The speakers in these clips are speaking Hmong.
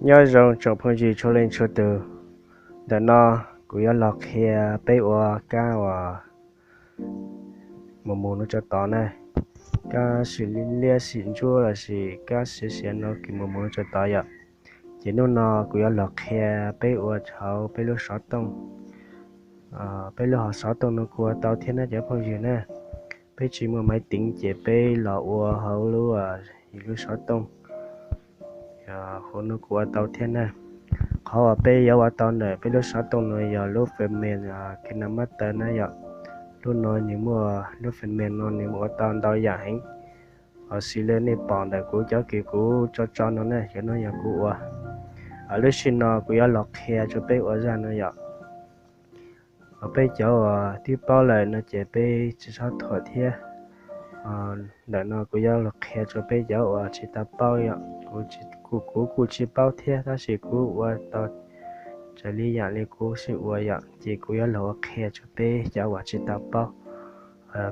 Nyob zoo tsoom phooj ywg txhua leej txhua tus, ntawm no kuv yuav los qhia peb ua kab uas mus mus no tso tod na. Kab sim liab sim ntsuab lossis kab siav siav no kws mus mus no tso tod yom. Ces hnub no kuv yuav los qhia peb ua hauv peb lub xov tooj, peb lub hauv xov tooj no kuj ua tau thiab na cov phooj ywg na. Peb tsis muaj maiv tiv ces peb los ua hauv lub, yus lub xov tooj, hauv no kuj ua tau thiab na. Qhov uas peb yuav ua tau ntawm peb lub xov tooj no yog lub fem mem KineMaster na yom. Lub no nws muaj, lub fem mem no nws ua tau ntau yam heev. Xws li nej pom ntawm kuv cov kws kuv tso tso no na, cov no yog kuv ua. Lub sij no kuv yuav los qhia rau peb ua zaj no yom. Peb cov uas twb paub lawm no ces peb tsis txhob thuam thiab. Ntawm no kuv yuav los qhia rau peb cov uas tsis tau paub yom. Kuv kuj tsis paub thiab tab sis kuv ua tau raws li yam li kuv sim ua yom, ces kuv yuav los ua qhia rau peb cov uas tsis tau paub.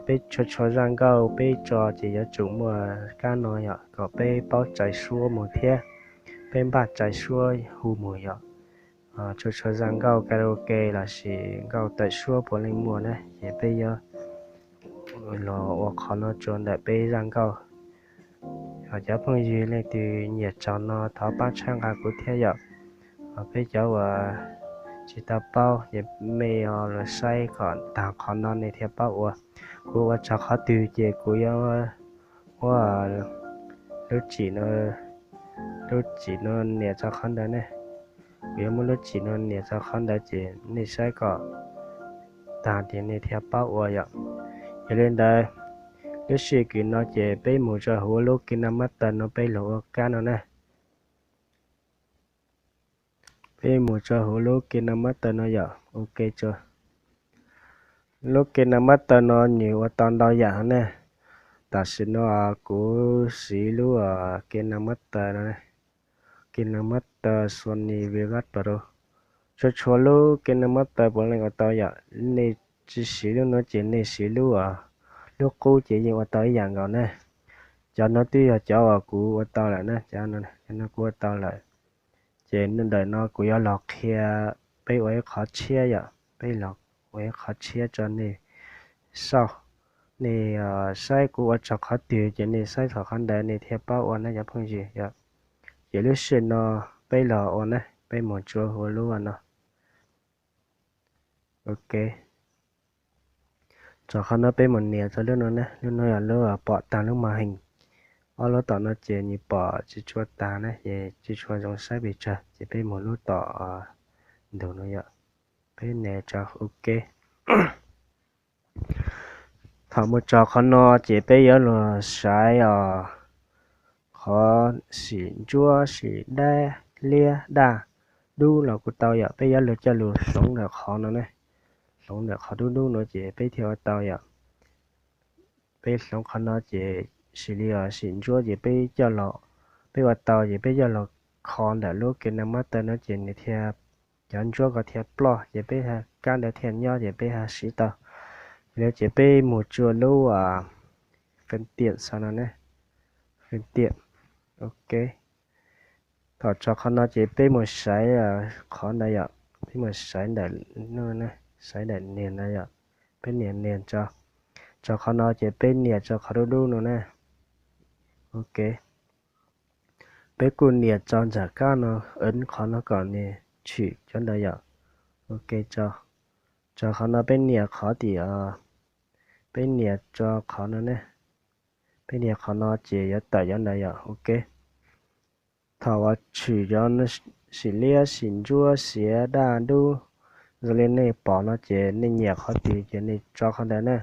Peb tshua tshua zaj nkauj peb tso ces yuav tsum muaj kab no yom, kom peb paub txais suab mus thiab, peb npaj txais suab hu mus yom. Tshua tshua zaj nkauj karaoke lossis nkauj tawm suab puav leej muaj na, ces peb yuav los ua qhov no rau ntawm peb zaj nkauj. Cov phooj ywg leej twg nyiam tsaug no thov pab txhawb nqa kuv thiab yom. Peb cov uas tsis tau paub ces mej los saib kom tag qhov no nej thiaj paub ua. Kuv ua txog qhov twg ces kuv yuav muab lub txim no, lub txim no nias txog qhov ntawd ne. Kuv yuav muab lub txim no nias txog qhov ntawd ces nej saib kom tag tias nej thiaj paub ua yom. Yog li ntawd, lub sij hawm no ces peb mus rau hauv lub KineMaster no peb los ua kab no na. Peb mus rau hauv lub KineMaster no yom, ok tso. Lub KineMaster no nws ua tau ntau yam ne. Tam sim no kuv siv lub KineMaster no, KineMaster Sony Vegas Pro. Txhua txhua lub KineMaster puav leej ua tau yom, nej tsis siv lub no ces nej siv lub, lub qub ces yeej ua tau ib yam nkaus ne. Cov no twb yog cov uas kuv ua tau lawm na, cov no kuv ua tau lawm. Ces ntawm no kuv yuav los qhia peb ua ib qhov tshiab yom, peb los ua ib qhov tshiab rau nej xauj. Nej saib kuv ua txog qhov twg ces nej saib txog qhov ntawd nej thiaj paub ua na cov phooj ywg yom. Ces lub sij hawm no peb los ua na, peb mus rau hauv lub no. Ok. Txog qhov no peb mus nias rau lub no ne, lub no yog lub pom tag lub màn hình. Ob lub tom no ces nws pom tsis tshua tag ne, ces tsis tshua zoo saib pes tsawg, ces peb mus lub tom ntug no yom. Peb nias rau ok. Thaum mus txog qhov no ces peb yuav los saib os, qhov sim ntsuab sim dab liab daj dub los kuj tau yom, peb yuav los coj los hloov ntawm qhov no ne. Hloov ntawm qhov dub dub no ces peb thiaj ua tau yom. Peb hloov qhov no ces sim li os, sim ntsuab ces peb coj los, peb ua tau ces peb coj los kho ntawm lub KineMaster no ces nws thiaj, cov ntsuab ko thiaj ploj ces peb kab ntawd thiaj nyob ces peb thiaj siv tau. Yog li ces peb mus rau lub fem tiam xav no ne, fem tiam. Ok. Thaum txog qhov no ces peb mus saib qhov ntawd yom, peb mus saib ntawm, saib ntawm nias ntawd yom, peb nias nias tso. Txog qhov no ces peb nias tso qhov dub dub no na. Ok. Peb kuj nias tso ntsam kab no, ntawm qhov no kom nws tshwm cov ntawd yom. Ok tso. Txog qhov no peb nias qhov tim, peb nias tso qhov no ne. Peb nias qhov no ces yuav tawm cov ntawd yom. Ok. Thaum uas tshwm cov sim liab sim ntsuab xiav daj dub zoo li nej pom no ces nej nyiam qhov twg ces nej tso qhov ntawd na.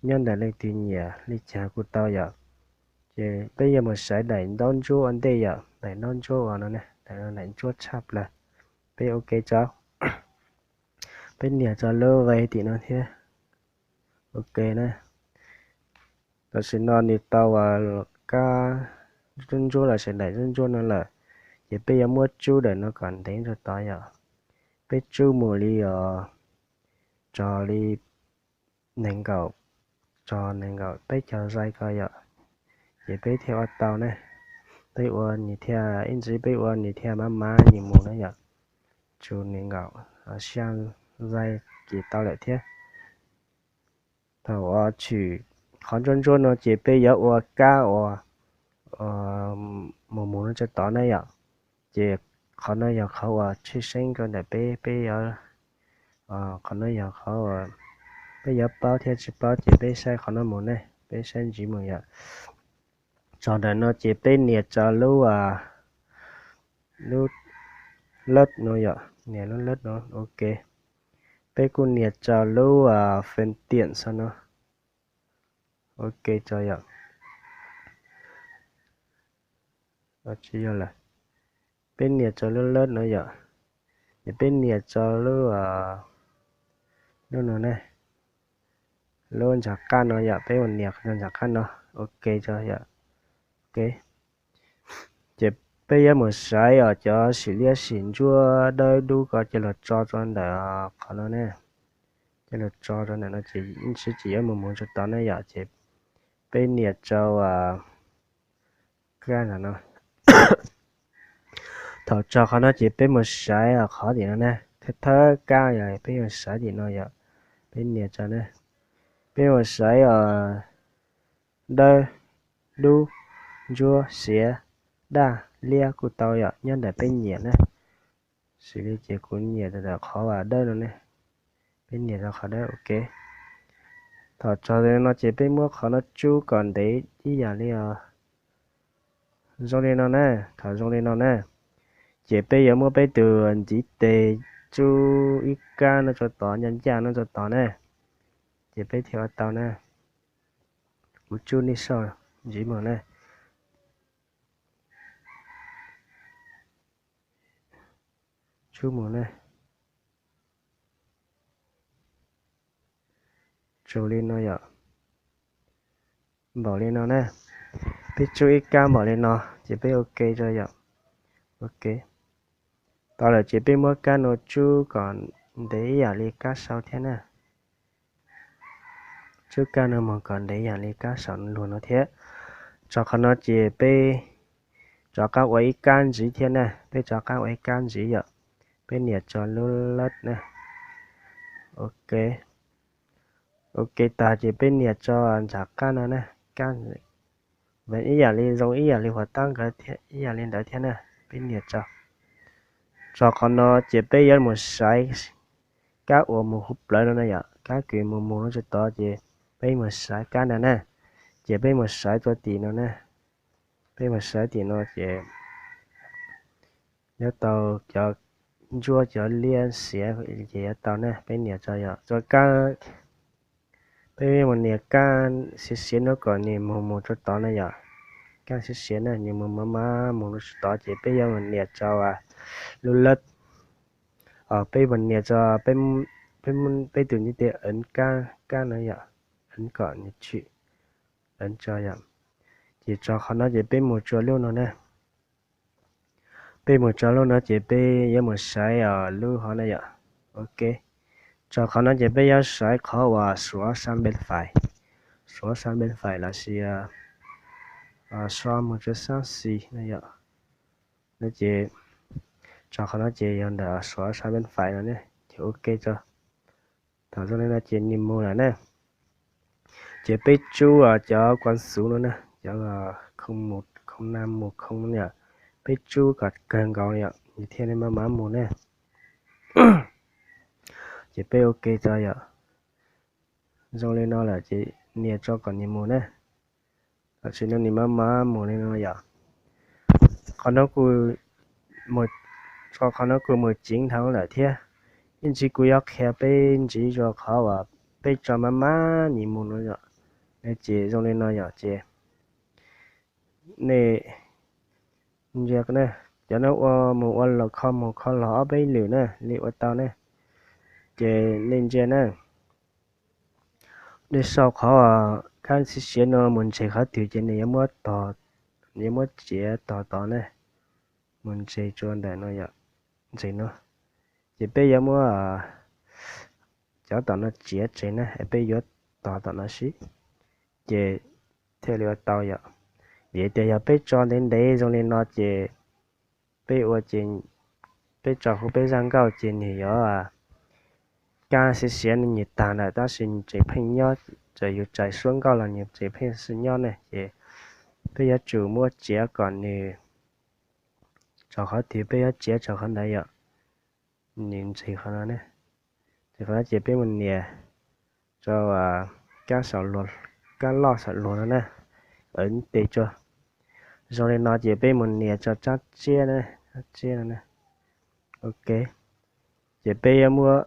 Nyob ntawm leej twg nyiam li cas kuj tau yom. Ces peb yuav mus saib daim ntaub ntsuab ua ntej yom, daim ntaub ntsuab uas no, daim ntsuab tshaj plaws. Peb ok tso. Peb nias tso lub ve tim no thiab. Ok na. Tam sim no nws tau uas kab ntsuab ntsuab los sis daim ntsuab ntsuab no lawm, ces peb yuav muab tsub daim no kom ntev rau tod yom. Peb tsub mus li os, txog li nees nkaum, txog nees nkaum peb caug zais ko yom, ces peb thiaj ua tau ne. Peb ua nws thiaj, ib ntsis peb ua nws thiaj mab mab nws mus na yom. Tsum nws nkaum, xya zais ces tau lawm thiab. Thaum uas tshwm qhov ntsuab ntsuab no ces peb yuav ua kab uas mus mus no tso tod na yom. Ces qhov no yog qhov uas tshwj xeeb rau ntawm peb, peb yuav, qhov no yog qhov uas peb yuav paub thiab tsis paub ces peb saib qhov no mus ne, peb saib ntsis mus yom. Tso ntawm no ces peb nias tso lub, lub lab no yom, nias lub lab no, ok. Peb kuj nias tso lub fem tiam xo no, ok tso yom. Tsis yog lawm, peb nias tso lub lab no yom, ces peb nias tso lub, lub no ne, lub ntsag qab no yom, peb mus nias ntsag qab no, ok tso yom, ok. Ces peb yuav mus saib os cov sim liab sim ntsuab dawb dub ko coj los tso rau ntawm qhov no ne, coj los tso rau ntawm no ces ib ntsis ces yuav mus mus tso tod ne yom, ces peb nias tso kab ntawm no. Thaum tso qhov no ces peb mus saib qhov tim no ne, thawj thawj kab yog peb mus saib tim no yom, peb nias tso ne, peb mus saib os dawb, dub, ntsuab, xiav, daj, liab kuj tau yom, nyob ntawm peb nyiam ne. Xws li ces kuv nyiam ntawm qhov uas dawb no ne, peb nias rau qhov dawb, ok. Thaum tso li no ces peb muab qhov no tsub kom ntev ib yam li os, zoo li no na. Thaum zoo li no na, ces peb yuav muab peb tus ntiv tes tsub ib kab no tso tod, ncaj ncaj no tso tod na, ces peb thiaj ua tau na. Kuv tsub nej saib ntsis mus na, tsub mus na. Tsum li no yom, npaum li no na, peb tsub ib kab npaum li no ces peb ok rau yom, ok. Tau lawm ces peb muab kab no tsub kom ntev ib yam li kab sau thiab na. Tsub kab no mus kom ntev ib yam li kab saum luag no thiab. Tso qhov no ces peb rov qab ua ib kab ntxiv thiab na, peb rov qab ua ib kab ntxiv yom. Peb nias tso lub lab na, ok. Ok tag ces peb nias tso ntsag qab no na, kab ib yam li zoo ib yam li huas tab nkawd ib yam li ntawd thiab na, peb nias tso. Tso qhov no ces peb yuav mus saib kab uas mus huv plawv no na yom, kab kws mus mus no tso tod ces peb mus saib kab ntawd na, ces peb mus saib rau tim no na, peb mus saib tim no ces yuav tau cov ntsuab cov liab xiav ces yuav tau na, peb nias tso yom, tso kab, peb mus nias kab xiav xiav no kom nws mus mus tso tod na yom, kab xiav xiav na nws mus mab mab mus tso tod ces peb yuav mus nias tso lub lab, peb mus nias tso, peb tus ntiv tes ev kab, kab no yom, ev kom nws tshwm, ev tso yom, ces tso qhov no ces peb mus tso lub no na. Peb mus tso lub no ces peb yuav mus saib os lub hov na yom. Ok, tso qhov no ces peb yuav saib qhov uas suav sab npeb fais, suav sab npeb fais los sis so mus tso sab xis no yom. No ces tso qhov no ces yog ntawm suav sab npeb fais no ne, ces ok tso. Thaum zoo li no ces nws mus lawm na. Ces peb tsub cov kuav xuv no na, cov khoo na mus khoo no, peb tsub kom kawg nkaus yom, nws thiaj li maj mam mus na. Ces peb ok tso yom. Zoo li no lawm ces nias tso kom nws mus na. Tam sim no nws maj mam mus li no yom. Qhov no kuj, qhov no kuj mus ceev dhau lawm thiab. Ib ntsis kuv yuav qhia peb ntxiv rau qhov uas peb tso maj mam nws mus no yom. Ces zoo li no yom ces nej ntsia, cov no ua mus ua los kho mus kho los ob peb lwm na li ua tau na. Ces nej ntsia na, nej sau qhov kab siav siav no mus ntseg qhov twg ces nws yuav muab tog, nws yuav muab tsiav tog tod na, mus ntseg tsua ntawm no yom, ntseg no. Ces peb yuav muab cov tom no tsiav tseg na, peb yuav tog tom no sib, ces thiaj li ua tau yom. Vim tias yog peb tso ntev ntev zoo li no ces peb ua ces peb tso huv peb zaj nkauj ces nws yuav kab siav siav nws tag lawm tab sis nws tseem pheej nyob, txawm yus txais suab nkauj los nws tseem pheej nyob ne ces peb yuav tsum muab txiav kom nws tso qhov twg peb yuav txiav tso qhov ntawd yom. Nws ntxiv qhov no, ntxiv qhov no ces peb mus nias rau kab loj saum luag no na, tes tsuag. Zoo li no ces peb mus nias tso tsab tsiab na, tsab tsiab no na. Ok, ces peb yuav muab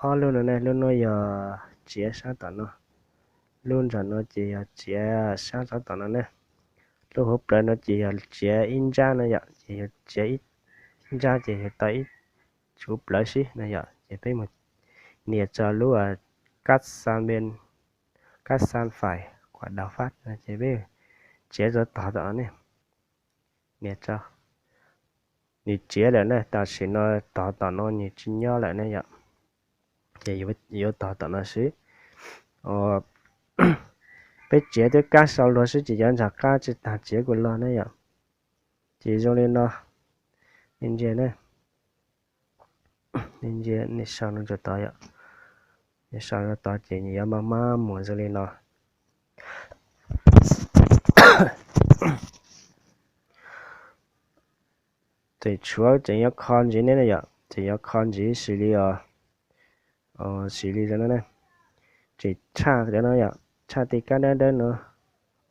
ob lub no ne, lub no yog txiav sab tom no, lub nram no ces yog txiav sab sab tom no ne, lub hauv plawv no ces yog txiav ib ntsab no yom, ces yog txiav ib ntsab ces yog tau ib tsuv plawv sib no yom, ces peb mus nias tso lub kab xan, kab xan fais kuam daus fab no ces peb txiav tso tog tom no ne, nias tso. Nws txiav lawm ne, tam sim no tog tom no nws tsis nyob lawm ne yom, ces yuav tog tom no xwb. Peb txiav twb kab sau luag xwb ces cov nram qab tsis tag txiav kuj loj ne yom. Ces zoo li no, nej ntsia ne, nej ntsia nej sau no rau tod yom, nej sau rau tod ces nws yuav maj maj mus zoo li no. Tseem tshuav tseem yuav kho ntxiv ne yom, tseem yuav kho ntxiv xws li os, xws li zoo no ne, tseem tshaj no yom, tshaj tej kab dawb dawb no,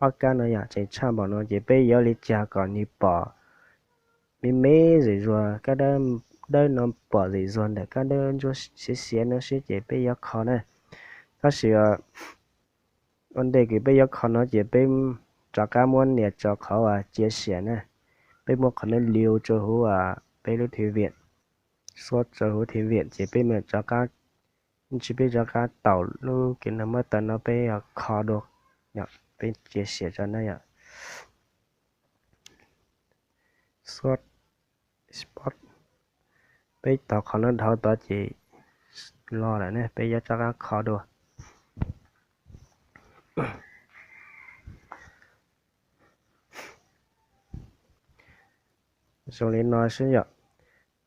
ob kab no yom, tseem tshaj npaum no ces peb yuav li cas kom nws pom me me zim zuag, kab dawb no pom zim zuag ntawm kab dawb ntsuab xiav xiav no xwb ces peb yuav kho na. Tab sis ua ntej kws peb yuav kho no ces peb rov qab muab nias tso qhov uas cia siam na, peb muab qhov no liu rau huv peb lub thwv viam, xuab rau huv thwv viam ces peb mus rov qab, tsis peb rov qab taus lub kws no muab taw no peb kho dua, peb cia siam tso na yom. Xuab, peb tog qhov no dhau tod ces los lawm ne, peb yuav rov qab kho dua. Zoo li no xwb yom,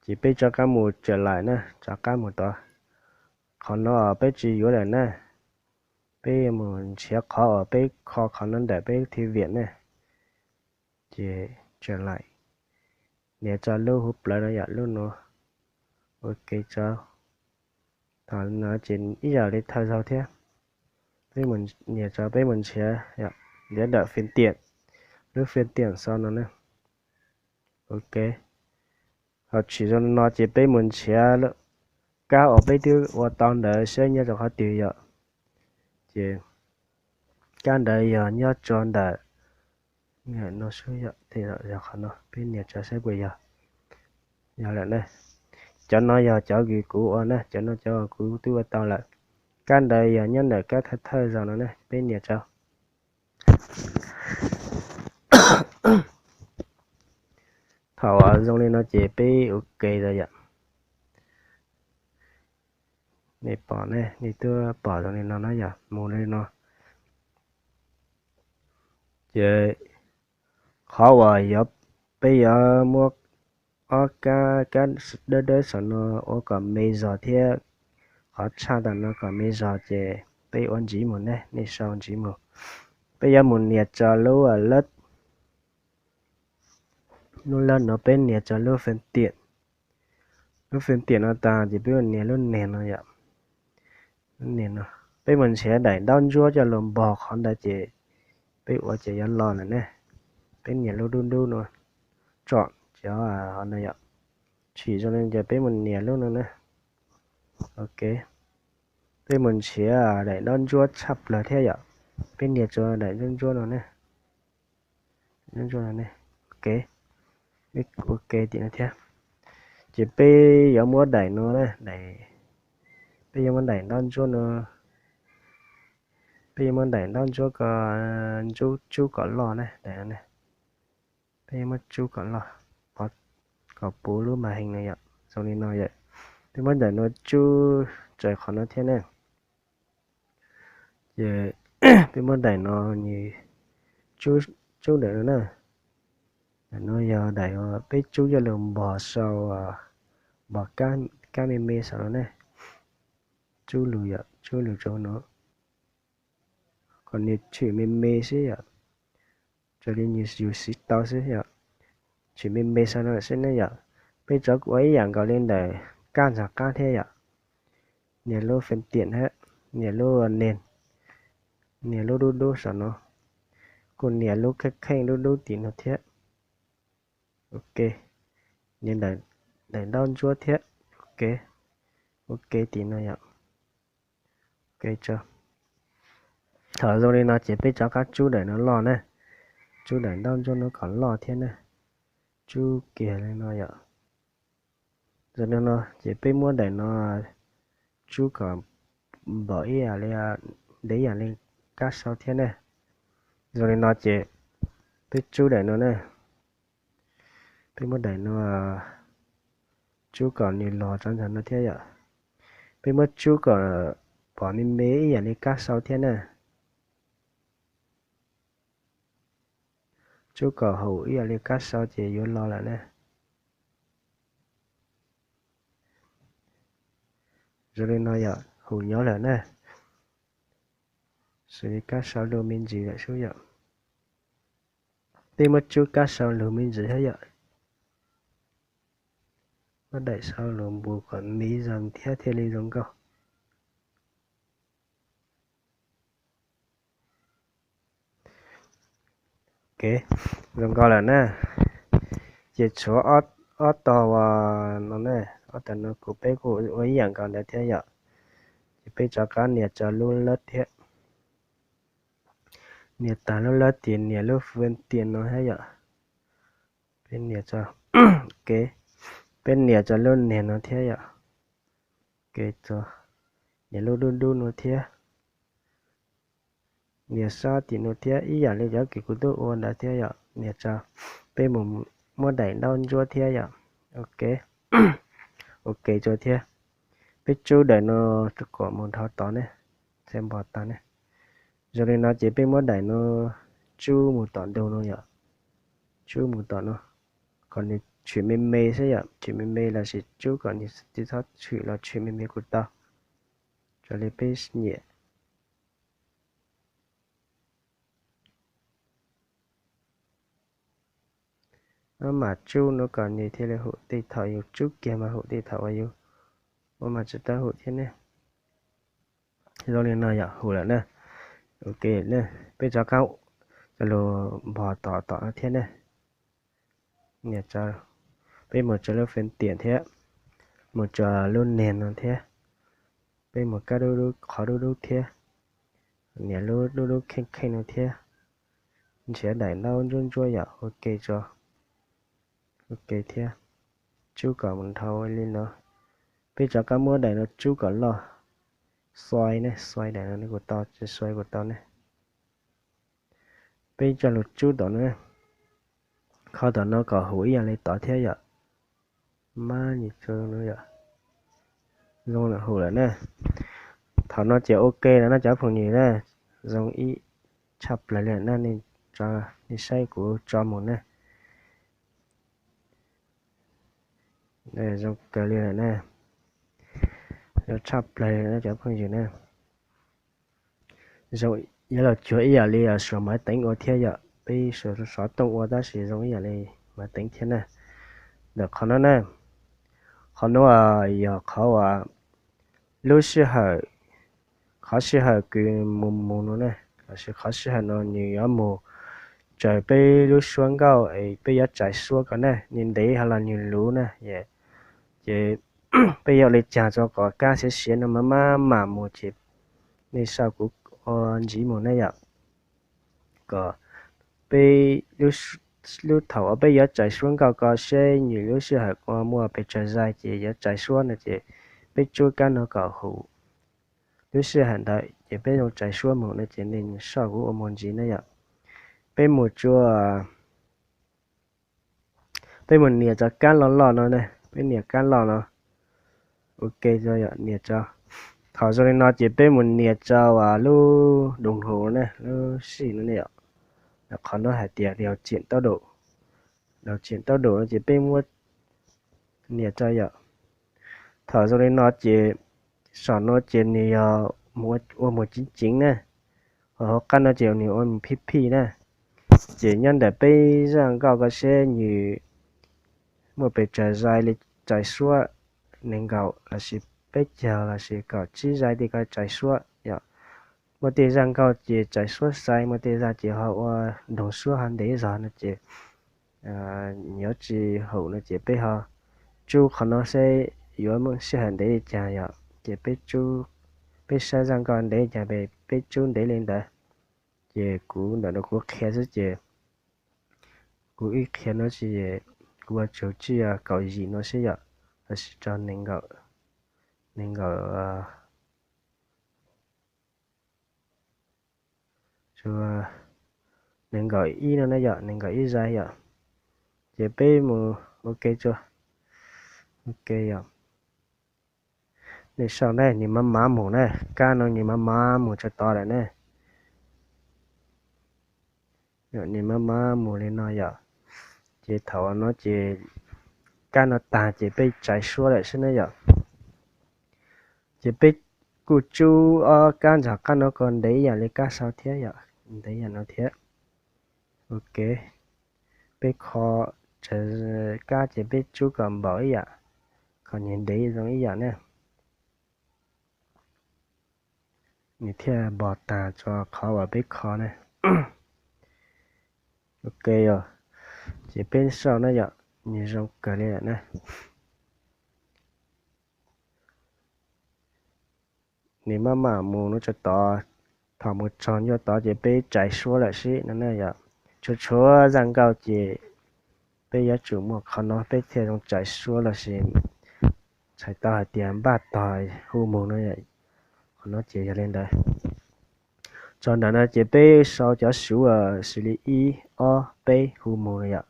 ces peb rov qab mus tseem laim na, rov qab mus tod. Qhov no peb tsis yuav lawm na, peb mus nrhiav qhov uas peb kho qhov no ntawm peb thwv viam ne. Ces tseem laim, nias tso lub huv plawv no yom, lub no. Ok tso, thaum no ces ib yam li thawj zaug thiab, peb mus nias tso peb mus nrhiav yom, nrhiav ntawm fim tiam, lub fim tiam xo no ne. Ok, thaum tshwm zoo no ces peb mus nrhiav kab uas peb twb ua tau ntawd saib nyob rau qhov twg yom. Ces kab ntawd yog nyob rau ntawm no, yog qhov no, peb nias tso saib puas yog. Yog lawm ne, cov no yog cov kws kuv ua na, cov no cov kuv twb ua tau lawm. Kab ntawd yog nyob ntawm kab thawj thawj zaug no ne, peb nias tso. Thaum zoo li no ces peb ua ke tso yom. Nej pom ne, nej twb pom zoo li no na yom, mus li no. Ces qhov uas yog peb yuav muab ob kab, kab dawb dawb saum no ua kom me zog thiab qhov tshaj tam no kom me zog ces peb ua ntsiv mus ne, nej sau ntsiv mus. Peb yuav mus nias tso lub lab, lub lab no peb nias tso lub fim tiam. Lub fim tiam no tag ces peb mus nias lub neg no yom. Lub neg no, peb mus nrhiav daim ntaub ntsuab coj los npog qhov ntawd ces peb ua ces yuav los lawm ne. Peb nias lub dub dub no, tsom cov no yom, tshwm zoo li ces peb mus nias lub no ne. Ok, peb mus nrhiav daim ntaub ntsuab tshaj plaws thiab yom. Peb nias tso daim ntaub ntsuab no ne. Ok, ua ke tim no thiab. Ces peb yuav muab daim no, peb yuav muab daim ntaub ntsuab no, peb yuav muab daim ntaub ntsuab ko ntsub tsub kom loj na, daim no. Peb yuav muab tsub kom loj, kom puv lub mas heev no yom, zoo li no yom. Peb muab daim no tsub raws qhov no thiab ne. Ces peb muab daim no nws tsub Tsub daim no na. Daim no yog daim peb tsub coj lug npog sau, npog kab me me saum no ne. Tsub lug yom, tsub lug rau no, kom nws tshwm me me xwb yom. Raws li yus siv tau xwb yom. Tshwm me me sau no xwb ne yom. Peb rov ua ib yam nkaus li ntawm kab ntxog qab thiab yom. Nias lub fem tiam thiab, nias lub neeg, nias lub dub dub saum no, kuj nias lub kheej kheej dub dub tim no thiab. Ok, nias daim ntaub ntsuab thiab. Ok, ok tim no yom. Ok, thaum zoo li no ces peb rov qab tsub daim no loj na. Tsub daim ntaub ntsuab no kom loj thiab na. Tsub kiag li no yom. Zoo li no ces peb muab daim no tsub kom npaum ib yam li, ntev ib yam li kab sau thiab ne. Zoo li no ces peb tsub daim no ne. Peb muab daim no tsub kom nws los rau ntawm no thiab yom. Peb muab tsub kom pom me me ib yam li kab sau thiab na. Tsub kom haum ib yam li kab sau ces yuav los lawm na. Zoo li no yom, haum nyob lawm na. Xws li kab sau lug me ntsis lawm sub yom. Peb muab tsub kab sau lug me ntsis thiab yom. Muab daim sau lug npog kom me zoo thiab thiaj li zoo nkauj. Ok, zoo nkauj lawm na. Ces tshuav ob tog uas no ne, ob tog no kuv peb kuj ua ib yam nkaus ntawd thiab yom. Ces peb rov qab nias rau lub lab thiab. Nias tag lub lab ces nias lub fem tiam no thiab yom. Peb nias rau, ok, peb nias rau lub neeg no thiab yom. Ok, nias lub dub dub no thiab. Nias sab tim no thiab, ib yam li cov kws kuv twb ua ntawd thiab yom. Nias rau, peb mus muab daim ntaub ntsuab thiab yom. Ok, ok rau thiab. Peb tsub daim no rau kom mus dhau tod ne, thiaj npog tag ne. Zoo li no ces peb muab daim no tsub mus tom ntug no yom. Tsub mus tom no, kom nws tshwm me me xwb yom, tshwm me me lossis tsub kom nws tsis txhob tshwm los tshwm me me kuj tau. Raws li peb nyiam. Maj mam tsub no kom nws thiaj li haum tej thaum yus tsub kiag mas haum tej thaum uas yus ua mas tsis tau haum thiab ne. Zoo li no yom, haum lawm na. Ok, peb rov qab coj lug npog tom tom no thiab ne. Nias rau, peb mus rau lub fem tiam thiab, mus rau lub neeg no thiab. Peb mus kab dub dub qhov dub dub thiab, nias lub dub dub kheej kheej no thiab. Nrhiav daim ntaub ntsuab ntsuab yom, ok tso. Ok thiab. Tsub kom mus dhau li no. Peb rov qab muab daim no tsub kom loj. Xua ne, xua daim no kuj tau, tsis xua kuj tau ne. Peb coj lug tsub tom no, kho tom no kom haum ib yam li tod thiab yom. Maj mam tsub no yom. Zoo haum lawm na. Thaum no ces ok lawm na cov phooj ywg na. Zoo ib tshaj plaws li na, nej saib kuv tso mus na. Zoo kawg li lawm na. Zoo tshaj plaws li na cov phooj ywg na. Zoo yuav los cuag ib yam li suav maiv teev ua thiab yom, peb suav xov tooj ua tab sis zoo ib yam li maiv teev thiab na. Ntawm qhov no na, qhov no yog qhov uas lub sij hawm, qhov sij hawm kws mus mus no ne, lossis qhov sij hawm no nws yuav mus raws peb lub suab nkauj es peb yuav tsais suab ko na, nws ntev hos los nws luv na. Ces peb yuav ua li cas rau kom kab siav siav no maj mam mus ces nej sau kuv ua ntxiv mus na yom. Kom peb lub thaum uas peb yuav tsais suab nkauj ko seb nws lub sij hawm muaj pes tsawg zais ces yuav tsais suab no ces peb tsub kab no kom haum lub sij hawm ntawd ces peb zoo tsais suab mus no ces nej sau kuv ua mus ntxiv na yom. Peb mus tsua, peb mus nias rau kab loj loj no ne, peb nias kab loj no. Ok, nias rau. Thaum zoo li no ces peb mus nias rau lub doo hauv ne, lub sij no ne yom. Qhov no hais tias điều chỉnh tốc độ. Điều chỉnh tốc độ no ces peb muab nias rau yom. Thaum zoo li no ces saum no ces nws yog ua mus ceev ceev na, hauv qab no ces nws ua mus phij phij na. Ces nyob ntawm peb zaj nkauj ko seb nws muaj pes tsawg zais li, tsais suab nees nkaum lossis peb caug lossis kaum tsib zais li ko tsais suab yom. Muaj tej zaj nkauj ces tsais suab xais, muaj tej zaj ces ho ua nroog suab ho ntev zog no ces yuav tsis haum no ces peb ho tsub qhov no seb yuav muaj sij hawm ntev li cas yom. Ces peb, peb saib zaj nkauj ntev li cas peb tsub ntev li ntawd. Ces kuv ntawm no kuv qhia xwb ces kuv ib qhia no ces kuv ua tsaug tsij kaum yim no seb yom, lossis rau nees nkaum, nees nkaum nees nkaum ib no na yom, nees nkaum ib zais yom. Ces peb mus ok tso, ok yom. Nej saib na, nws maj mam mus na, kab no nws maj mam mus tso tod lawm na. Nws maj mam mus li no yom. Ces thaum no ces kab no tag ces peb tsais suab lawm xwb na yom. Ces peb kuj tsub ob kab ntawm qab no kom ntev ib yam li kab sau thiab yom, ntev ib yam no thiab. Ok, peb kho tsawv kab ces peb tsub kom npaum ib yam, kom nws ntev zoo ib yam na. Nws thiaj npog tag tso qhov uas peb kho na. Ok yom, ces peb saib na yom, nws zoo kawg li lawm na. Nws maj mam mus no tso tod, thaum mus txog ncua tod ces peb tsais suab lawm xwb no na yom. Tshuav tshuav zaj nkauj ces peb yuav tsum muaj qhov no peb thiaj zoo tsais suab lossis txhais tau hais tias npaj tog hu mus no. Qhov no ces yog li ntawd. Tso ntawm no ces peb sau cov suv xws li ib, ob, peb hu mus no yom.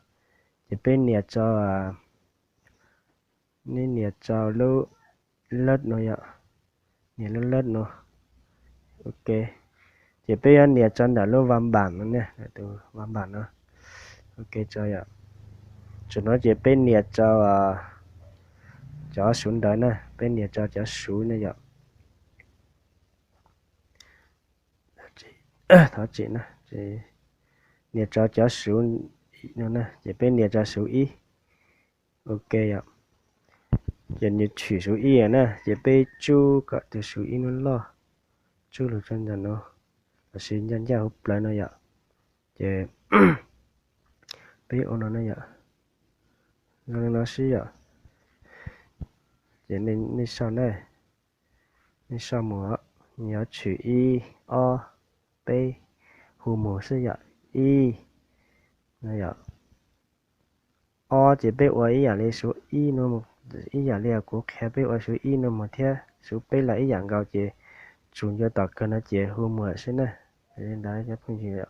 Ces peb nias rau, neb nias rau lub lab no yom, nias lub lab no. Ok, ces peb yuav nias rau ntawm lub vas npam no ne, tus vas npam no. Ok, tso yom. Tso no ces peb nias rau cov suv ntawd na, peb nias rau cov suv ne yom. Thov txim na, nias rau cov suv no na, ces peb nias rau suv ib. Ok yom, ces nws tshwm suv ib na, ces peb tsub kom tus suv ib no loj, tsub lug rau ntawm no, lossis ncaj ncaj hauv plawv no yom. Ces peb ua no na yom, zoo li no xwb yom. Ces nej sau na, nej sau mus, nws yuav tshwm ib, ob, peb, hu mus xwb yom. Ib, no yom. Ob ces peb ua ib yam li suv ib no, ib yam li kuv qhia peb ua suv ib no mus thiab, suv peb los ib yam nkaus ces tsus ncua tom kawg no ces hu mus xwb na. Li ntawd cov phooj ywg.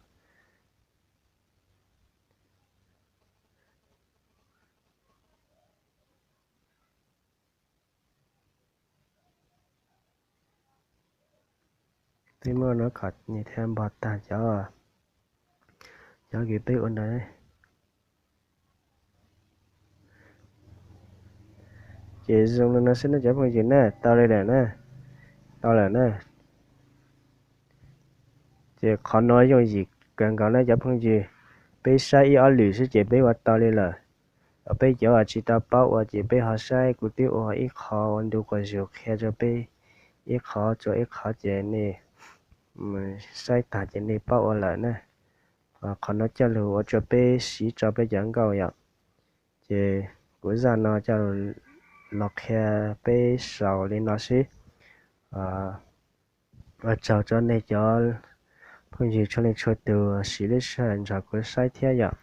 Peb muab no kom nws thiaj npog tag cov, cov kws peb ua ntawd. Ces zoo li no xwb na cov phooj ywg na, tau li lawm na, tau lawm na. Ces qhov no yooj yim kawg nkaus na cov phooj ywg. Peb saib ib ob lwm xwb ces peb ua tau li lawm. Peb cov uas tsis tau paub ua ces peb ho saib kuv twb ua ib qho ua ntu quas zus qhia rau peb ib qho tsuas ib qho ces nej saib tag ces nej paub ua lawm na. Qhov no coj lug ua rau peb siv tso peb cov nkauj yom. Ces kuv zaj no coj los qhia peb xaus li no xwb. Ua tsaug rau nej cov phooj ywg txhua leej txhua tus siv lub sij hawm nrog kuv saib thiab yom.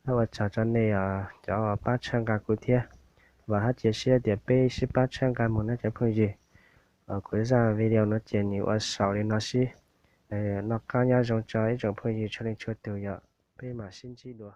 Ua tsaug rau nej cov pab txhawb nqa kuv thiab. Vam hab cia siab tias peb sib pab txhawb nqa mus na cov phooj ywg. Kuv zaj video no ces nws ua xaus li no xwb. Noj qab nyob zoo rau ib tsoom phooj ywg txhua leej txhua tus yom. Peb mam sib ntsib dua.